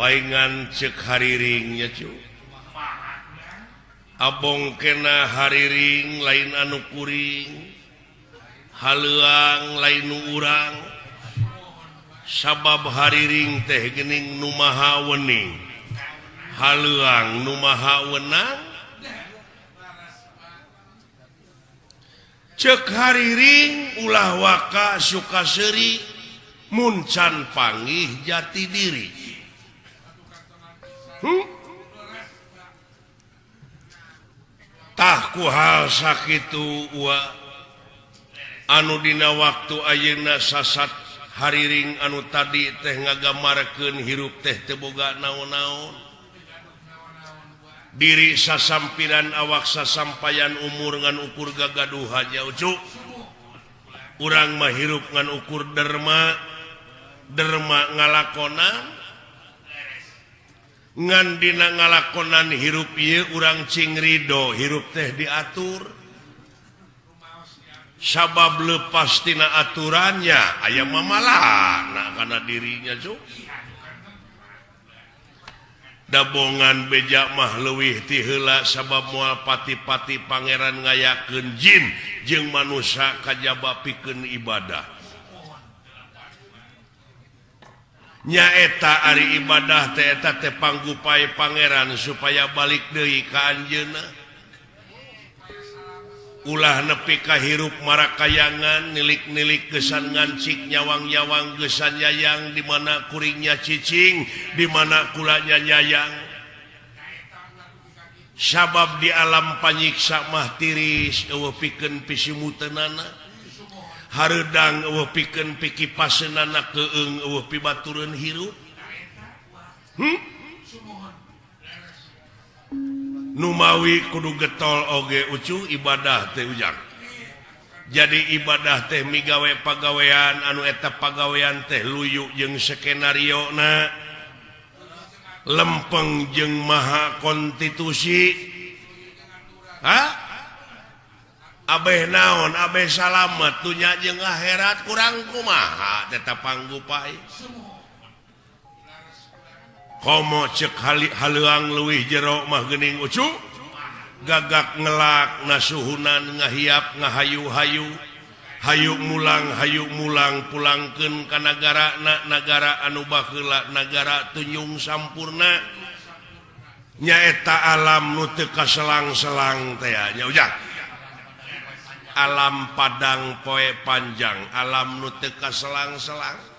Paingan cek hariringnya cu. Abong kena hariring lain anu kuring. Haleuang lain nu urang. Sabab hariring teh geuning nu maha wening. Haleuang nu maha wenang. Cek hariring ulah waka suka seuri mun can panggih jati diri. Tah ku hal sakitu ua anu dina waktu ayeuna sasat hariring anu tadi teh ngagamarkeun hirup teh teu boga naon-naon. Diri sasampiran awak sasampayan umur ngan ukur gagaduhan nya ucu. Urang mah hirup ngan ukur derma, derma ngalakonan. Ngan dina ngalakonan hirup ieu urang cing ridho hirup teh diatur. Sabab lepas tina aturannya aya mamalana kana dirinya cu. Dabongan beja mah leuwih ti heula sabab moal pati-pati pangeran ngayakeun jin jeung manusa kajaba pikeun ibadah. Nyaeta ari ibadah teh eta teh panggupai pangeran supaya balik deui ka anjeunna. Ulah nepi ka hirup marakayangan nilik-nilik gesan ngancik nyawang-nyawang gesan yayang di mana kuringnya cicing di mana kulanya nyayang. Sabab di alam panyiksa mah tiris eueuh pikeun pisimuteunana. Hareudang eueuh pikeun pikipaseunana keung eueuh pibatureun hirup. Numawi kudu getol oge ucu ibadah teh ujang. Jadi ibadah teh migawe pagawean anu eta pagawean teh luyu jeung skenario na lempeng jeung maha konstitusi. Ha? Abeh naon abeh salamet dunya jeung akhirat kurang kumaha tetap panggupai. Komo cek haleuang leuwih jero mah geuning ucu gagak ngelak nasuhunan ngahiap ngahayu-hayu hayu mulang pulangkeun ka nagara na nagara anu baheula nagara tunjung sampurna nyaeta alam nu teu kaselang-selang teh nya ujang. Alam padang poe panjang alam nu teu kaselang-selang.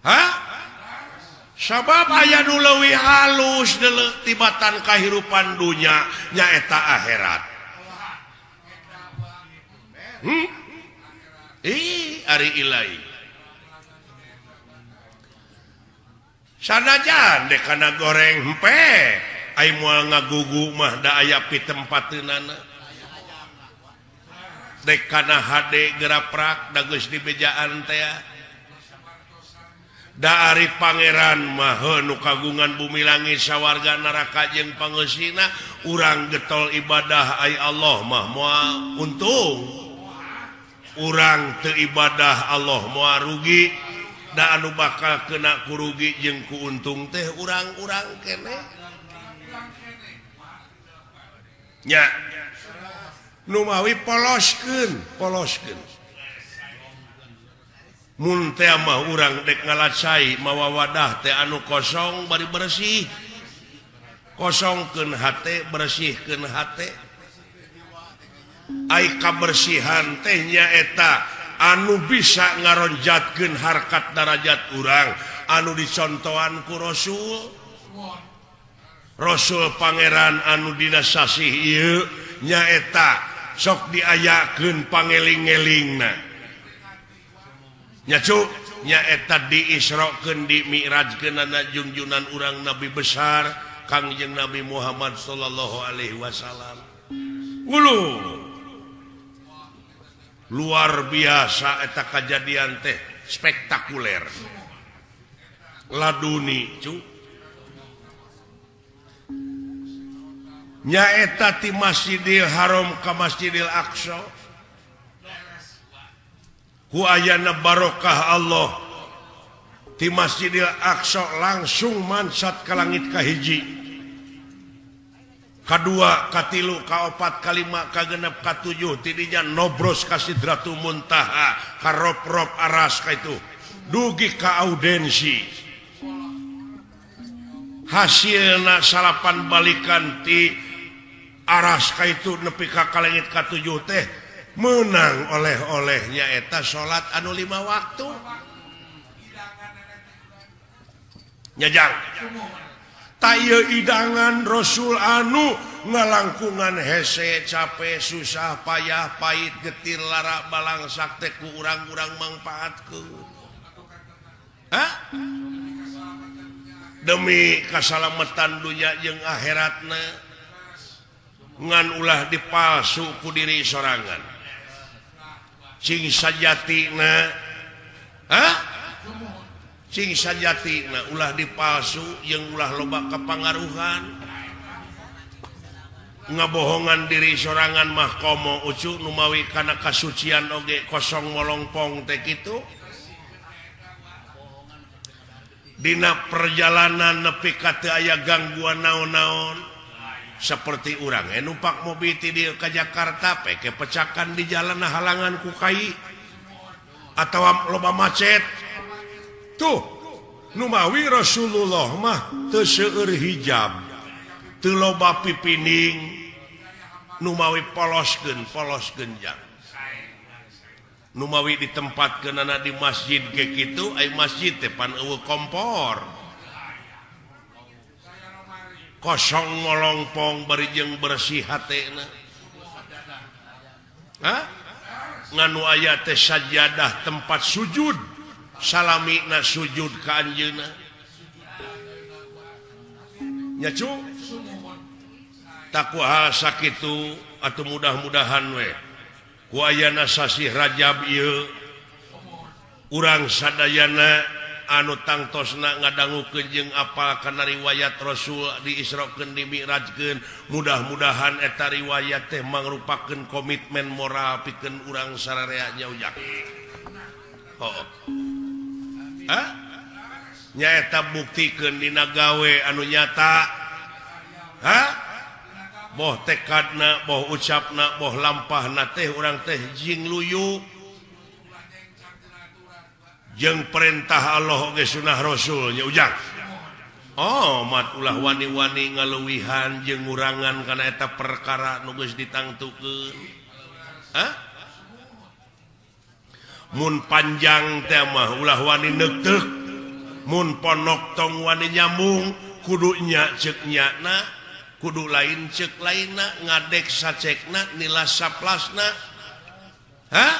Hah? Sabab aya nu leuwih halus deuleu tibatan kahirupan dunya nyaeta akhirat. Ih, ari ilahi. Sanajan dek kana goreng hempe, ai moal ngagugu mah da aya pitempateunana. Dek kana hade geraprak da geus dibejaan teh. Da ari pangeran mah nu kagungan bumi langit sawarga neraka jeung pangeusina urang getol ibadah ai Allah mah moal untung. Urang teu ibadah Allah moal rugi. Da anu bakal kena kurugi jeung ku untung teh urang-urang keneh. Nya nu mawi poloskeun, poloskeun. Mun teh mah urang dek ngalacai mawa wadah teh anu kosong bari bersih. Kosongkeun hate, bersihkeun hate. Ai kabersihan teh nyaeta anu bisa ngaronjatkeun harkat darajat urang anu dicontohan ku Rasul. Rasul pangeran anu dina sasih ieu nyaeta sok diayakeun pangeling-elingna. Nyacu nyaeta diisrokeun di mi'rajkeunana junjunan urang nabi besar Kangjeng Nabi Muhammad sallallahu alaihi wasallam. Ulu luar biasa eta kajadian teh spektakuler. Laduni cu. Nyaeta ti Masjidil Haram ka Masjidil Aqsa. Ku ayana barokah Allah Di Masjidil Aqsa langsung mansat ka langit kahiji, kadua, katilu, kaopat, kalima, kagenep, katujuh, tidinya nobros ka Sidratul Muntaha, ka rop-rop aras ka itu dugi ka audensi. Hasilna salapan balikan ti aras ka itu nepi ka langit katujuh teh menang oleh-olehnya eta salat anu 5 waktu. Nyajang tah ieu idangan Rasul anu ngalangkungan hese capek susah payah pahit getir lara balangsak teh ku urang-urang mangpaatkeun. Hah? Demi kasalamatan dunya jeung akhiratna ngan ulah dipalsu ku diri sorangan. Cing sajatina, hah? Cing sajatina ulah dipalsu jeung ulah loba kapangaruhan. Ngabohongan diri sorangan mah komo ucu numawi kana kasucian oge kosong molongpong teh kitu. Dina perjalanan nepi ka teu aya gangguan naon-naon seperti urang numpak mobil ti dieu ka Jakarta peke pecakan di jalan halangan ku kai atawa loba macet. Tuh numawi Rasulullah mah teu seueur hijab, teu loba pipining, numawi poloskeun polos genjang. Numawi ditempatkeunana di masjid ge kitu, ai masjid teh pan eueuh kompor. Kosong molongpong bari jeung bersih hatena. Hah? Nganu aya teh sajadah tempat sujud, salamina sujud ka anjeunna. Nya cu? Taku hal sakitu atuh mudah-mudahan we. Ku ayana sasih Rajab ieu urang sadayana anu tangtosna ngadangukeun jeung apal kana riwayat Rasul diisrokeun dimi'rajkeun, mudah-mudahan eta riwayat teh mangrupakeun komitmen moral pikeun urang sararea nya ujang. Oh. Hah? Nyaeta buktikeun dina gawe anu nyata. Hah? Boh tekadna, boh ucapna, boh lampahna teh urang teh jing luyu jeung perintah Allah oge sunah Rasul nya ujang. Oh, mat ulah wani-wani ngaluwihan jeung ngurangan kana eta perkara nu geus ditangtukeun. Hah? Mun panjang teh mah ulah wani neuteuk, mun ponok tong wani nyambung, kudu nya ceuk nyana, kudu lain ceuk lainna, ngadek sacekna, nila saplasna. Hah?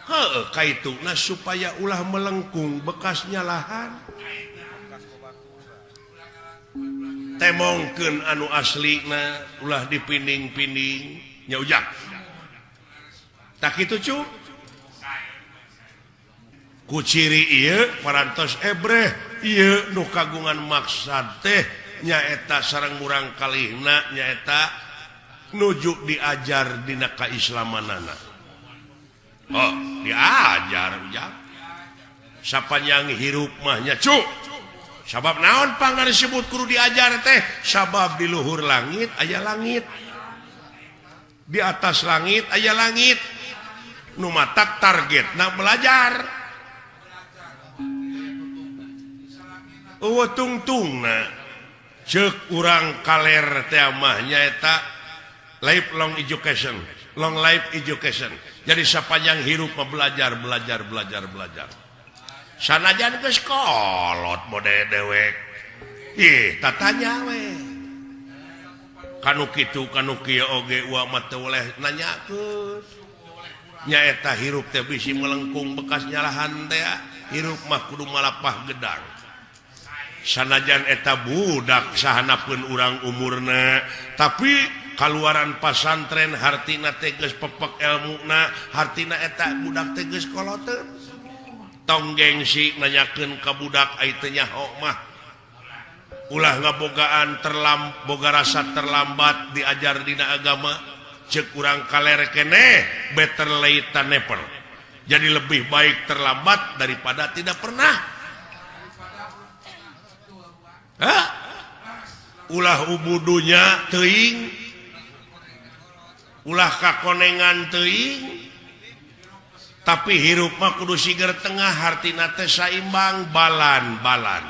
Heuh, kaituna supaya ulah melengkung bekas nyalahan. Temongkeun anu aslina ulah dipinding-pinding nya ujang. Tak kitu cu? Ku ciri ieu parantos ebreh ieu nu kagungan maksad teh nyaeta sareng murang kalihna nyaeta nuju diajar dina kaislamanana. Oh, diajar ujang. Sapanjang hirup mah nya cu. Sabab naon pangna disebut kudu diajar teh? Sabab di luhur langit aya langit. Di atas langit aya langit. Nu matak targetna belajar. Eueuh tungtungna ceuk urang kaler teh mah nyaeta lifelong education, long life education. Jadi sapanjang hirup mah belajar, belajar, belajar, belajar. Sanajan geus kolot mode dewek. Ih, tatanya we. Kanu kitu kanu kieu oge uang mah teu boleh nanyakeun. Nyaeta hirup teh bisi melengkung bekas nyalahan teh, hirup mah kudu malapah gedang. Sanajan eta budak sahanapeun urang umurna, tapi kaluaran pasantren hartina teh geus pepek elmuna, hartina eta budak teh geus koloteun. Tong gengsi nanyakeun ka budak ai teu nyaho mah. Ulah ngabogaan boga rasa terlambat diajar dina agama. Ceuk urang kaler keneh better late than never. Jadi lebih baik terlambat daripada tidak pernah. Hah? Ulah ubudunya teuing, ulah kakonengan teuing, tapi hirup mah kudu siger tengah, hartina teh saimbang, balan-balan.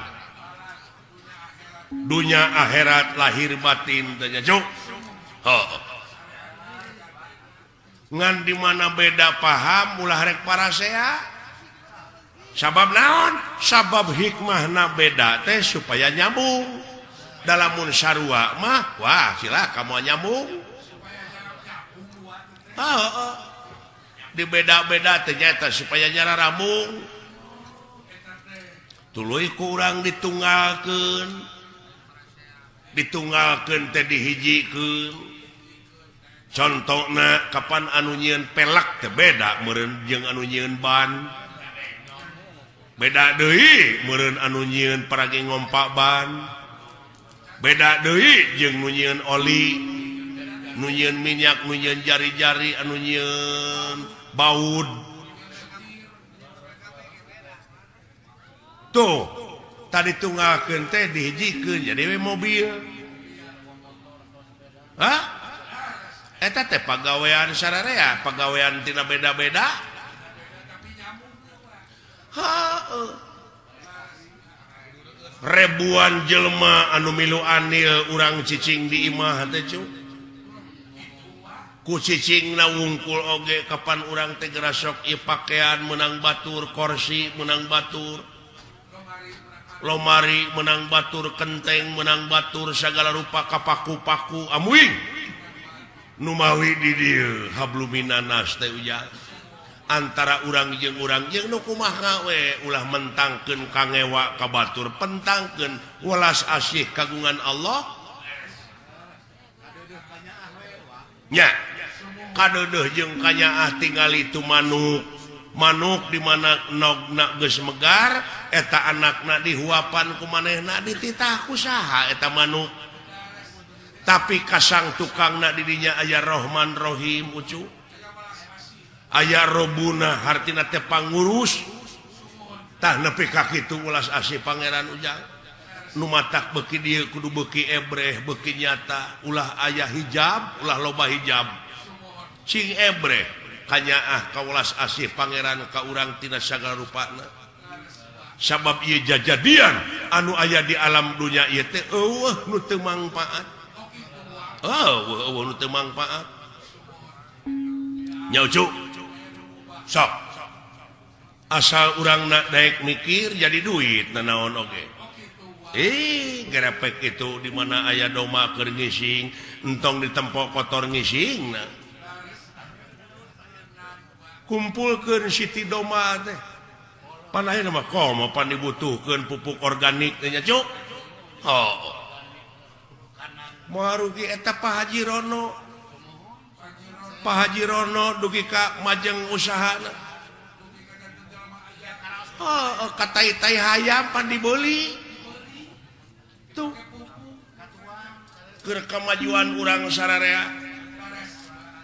Dunya akhirat lahir batin teh nya, Cuk. Heuh. Ngan di mana beda paham ulah rek parasea. Sabab naon? Sabab hikmahna beda teh supaya nyambung. Dalamun sarua mah wah cilaka moal nyambung. Heeh. Di beda-beda teh nyaeta supaya nyararambung. Tuluy ku urang ditunggalkeun. Ditunggalkeun teh dihijikeun. Contohna kapan anu nyieun pelek teh beda meureun jeung anu nyieun ban. Beda deui meureun anu nyieun paragi ngompa ban. Beda deui jeung nu nyieun oli, nu nyieun minyak, nu nyieun jari-jari, anu nyieun baud. Tuh, tadi tunggalkeun teh dihijikeun jadi we mobil. Hah? Eta teh pagawean sararea, pagawean tina beda-beda. Heuh. Ribuan jelema anu milu anil urang cicing di imah teh cu. Ku cicingna wungkul oge kapan urang teh gerasok ieu pakaian meunang batur, korsi meunang batur, lomari meunang batur, kenteng meunang batur, sagala rupa kapaku-paku amuing. Numawi di dieu habluminanas teh ujang. Antara urang jeung nu kumaha we ulah mentangkeun kangewa ka batur, pentangkeun welas asih kagungan Allah. Nya kadeudeuh jeung kanyaah tingali tu manuk. Manuk di mana nogna geus megar eta anakna dihuapan ku manehna dititah ku saha eta manuk. Tapi kasang tukangna di dinya aya Rohman Rohim ucu. Aya Robuna hartina teh pangurus. Tah nepi ka kitu ulas asih pangeran ujang. Nu matak beuki dieu kudu beuki ebreh beuki nyata, ulah aya hijab, ulah loba hijab. Cing ebreh kanyaah ka ulas asih pangeran ka urang tina sagala rupana. Sabab ieu jajadian anu aya di alam dunya ieu teh eueuh nu teu mangpaat. Oh, eueuh nu teu mangpaat. Nya ucu. Sok. Asal urang nak daek mikir jadi duit nanaon oge. Gerepek itu di mana aya doma keur ngising, entong ditempok kotor ngising na. Kumpulkeun siti doma teh. Pan ayeuna mah komo pan dibutuhkeun pupuk organik teh nya, Cuk. Oh. Moal rugi eta Pak Haji Rono. Pak Haji Rono dugi ka majeng usahana. Oh, katai-tai hayam pan dibeli. Tuh. Keur kamajuan urang sararea.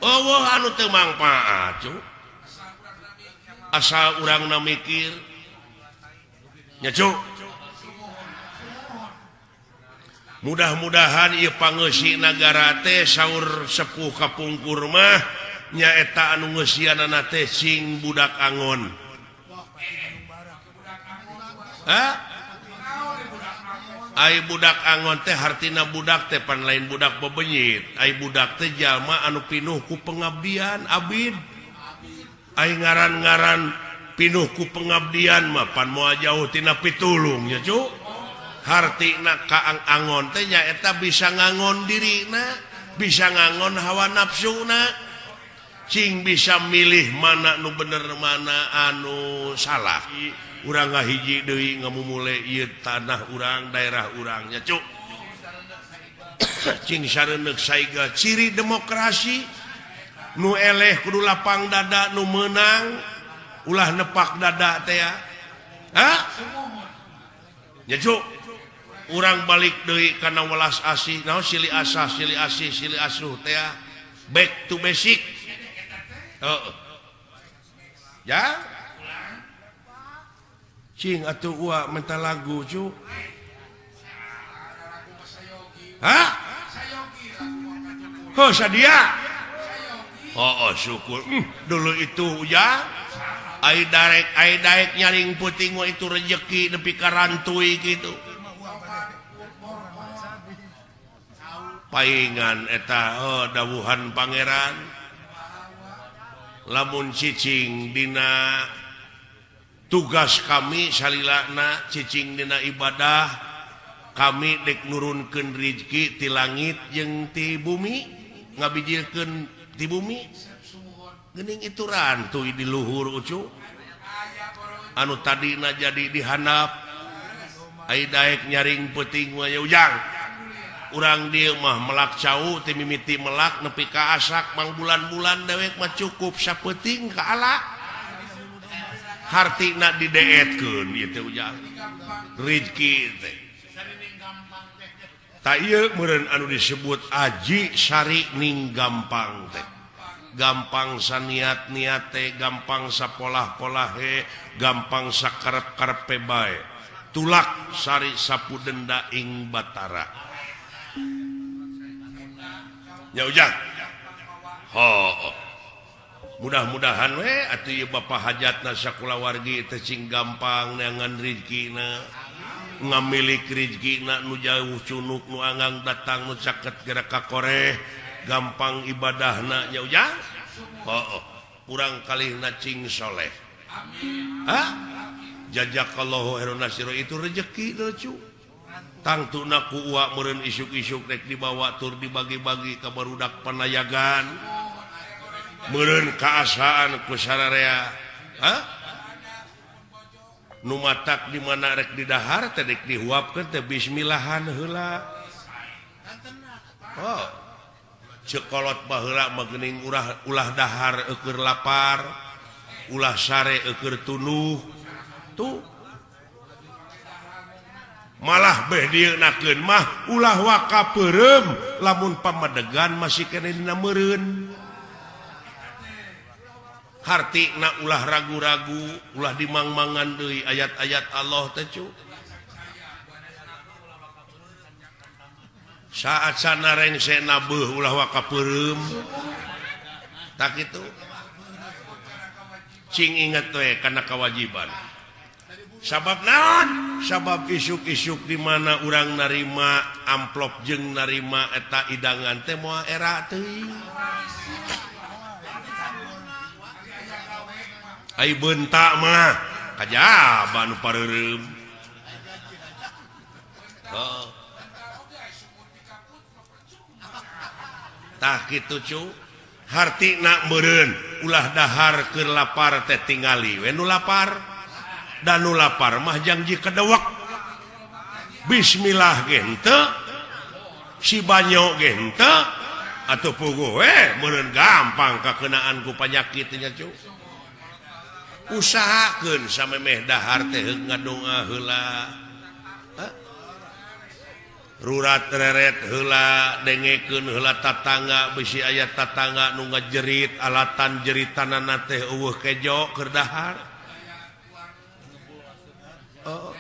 Eueuh anu teu mangpaat, Cuk. Asal urangna mikir. Nya, Cuk. Mudah-mudahan ieu pangeusi nagara teh saur sepuh kapungkur mah nyaeta anu ngeusianana teh sing budak angon. Hah? Ai budak angon teh hartina budak teh pan lain budak bebenyit. Ai budak teh jalma anu pinuh ku pengabdian abid. Ai ngaran-ngaran pinuh ku pengabdian mah pan moal jauh tina pitulung nya, Cuk. Hartina kaang angon teh nyaeta bisa ngangon dirina, bisa ngangon hawa nafsuna, cing bisa milih mana nu bener mana anu salah. Urang ngahiji deui ngamumule ieu tanah urang, daerah urang nya, Cuk. Cing sareuneuh saiga ciri demokrasi nu eleh kudu lapang dada, nu meunang ulah nepak dada teh ya. Hah? Nya, Cuk. Urang balik deui kana welas asih, naon silih asah, silih asih, silih asuh teh. Back to basic. Heeh. Ya cing atuh ua minta lagu cu. Hah? Oh sadia. Oh, oh syukur. Dulu itu ya ai daek nyaring puting mah itu rejeki nepi ka rantui gitu. Paingan eta oh, dawuhan pangeran. Lamun cicing dina tugas kami salilana cicing dina ibadah kami dek nurunkeun rizki ti langit jeung ti bumi ngabijilkeun ti bumi geuning itu rantuy di luhur ucu anu tadina jadi dihandap ai daek nyaring peuting mah ujang urang dieu mah melak cau ti mimiti melak nepi ka asak mangbulan-bulan dewek mah cukup sapeuting ka ala hartina dideetkeun ieu teh ujang rizki teh ta ieu meureun anu disebut aji sari ning gampang teh gampang saniat-niat teh gampang sapolah-polahe gampang sakarep-karepe bae tulak sari sapu denda ing batara nya ujang ho mudah-mudahan we atuh ieu bapa hajatna sakulawargi teh cing gampang neangan rizkina ngamilik rizkina nu jauh cunuk nu anggang datang nu caket gerak ka koreh gampang ibadahna nya ujang heuh urang kalihna cing soleh amin ha jazakallahu khairan nasiro itu rezeki lucu tangtuna ku uak meureun isuk-isuk rek dibawa tur dibagi-bagi ka barudak panayagan meureun kaasaan ku sararea ha nu matak di mana rek didahar teh rek dihuapkeun teh bismillahan heula oh cekolot baheula mah geuning ulah dahar eueur lapar ulah sare eueur tunuh tuh malah beh dieunakeun mah ulah waka peureum lamun pamadegan masih keneh dina meureun hartina ulah ragu-ragu ulah dimangmangan deui ayat-ayat Allah teh cu saat sana rengse nabeuh ulah waka peureum tak kitu cing inget we kana kewajiban sabab naon sabab isuk-isuk di mana urang narima amplop jeung narima eta idangan teh moal era teuing ai bentak mah kajaba nu pareureum heuh tah kitu cu hartina meureun ulah dahar keur lapar teh tingali we nu lapar dan nu lapar mah jangji kedewek bismillah ge henteu si banyo ge henteu atuh puguh we meureun gampang kakeunaan ku panyakit nya cu usahakeun samemeh dahar teh ngadoa heula rurat reret heula dengekeun heula tatangga bisi aya tatangga nu ngajerit alatan jeritanana teh eueuh kejo keur dahar oh.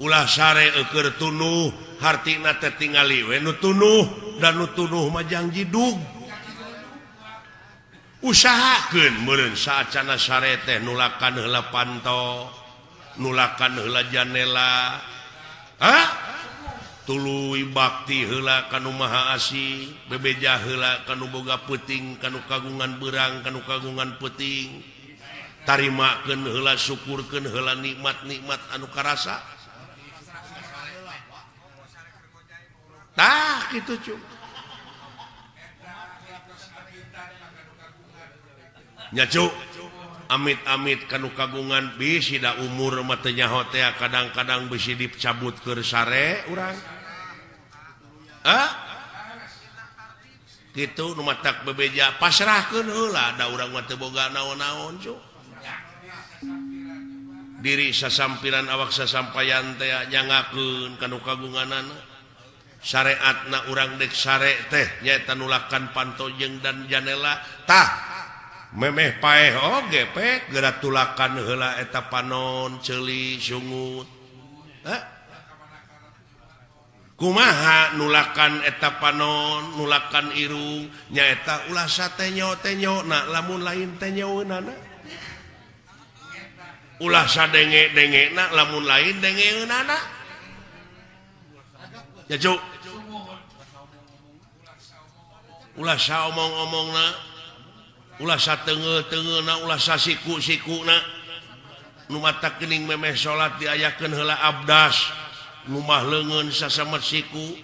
Ulah sare eueur tunuh hartina teh tingali we nu tunuh dan nu tunuh mah jangji dug usahakeun meureun saacana sare teh nulakan heula panto nulakan heula janela ha tuluy bakti heula ka nu maha asih bebeja heula ka nu boga peuting ka nu kagungan beurang ka nu kagungan peuting tarimakeun heula syukurkeun heula nikmat-nikmat anu karasa tah kitu cu nya cu amit-amit kanu kagungan bisi da umur mah teu nyaho teh kadang-kadang bisi dicabut keur sare urang ah kitu nu matak bebeja pasrahkeun heula da urang mah teu boga naon-naon cu diri sasampiran awak sasampayan teh nyangakeun kanu kagunganana syariatna urang dek sare teh nyaeta nulakan panto jeung dan janela tah Memeh paeh oge pek geura tulakan heula eta panon ceuli sungut. Hah? Kumaha nulakan eta panon, nulakan irung nyaeta ulah satenyo-tenyo na lamun lain tenyoeunana. Ulah sadenge-dengena lamun lain dengeunana. Ya cuk. Ulah saomong-omongna, ulah sateungeu-teungeuna, ulah sasiku-sikuna. Nu matak geuning memeh salat diayakeun heula abdas, ngumah leungeun sasamet siku,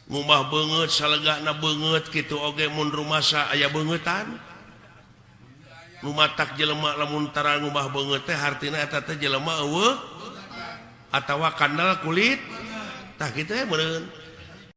ngumah beungeut salegana beungeut kitu oge mun rumasa aya beungeutan. Nu matak jelema lamun tara ngumah beungeut teh hartina eta teh jelema eueuh atawa kandel kulit. Tah kitu meureun.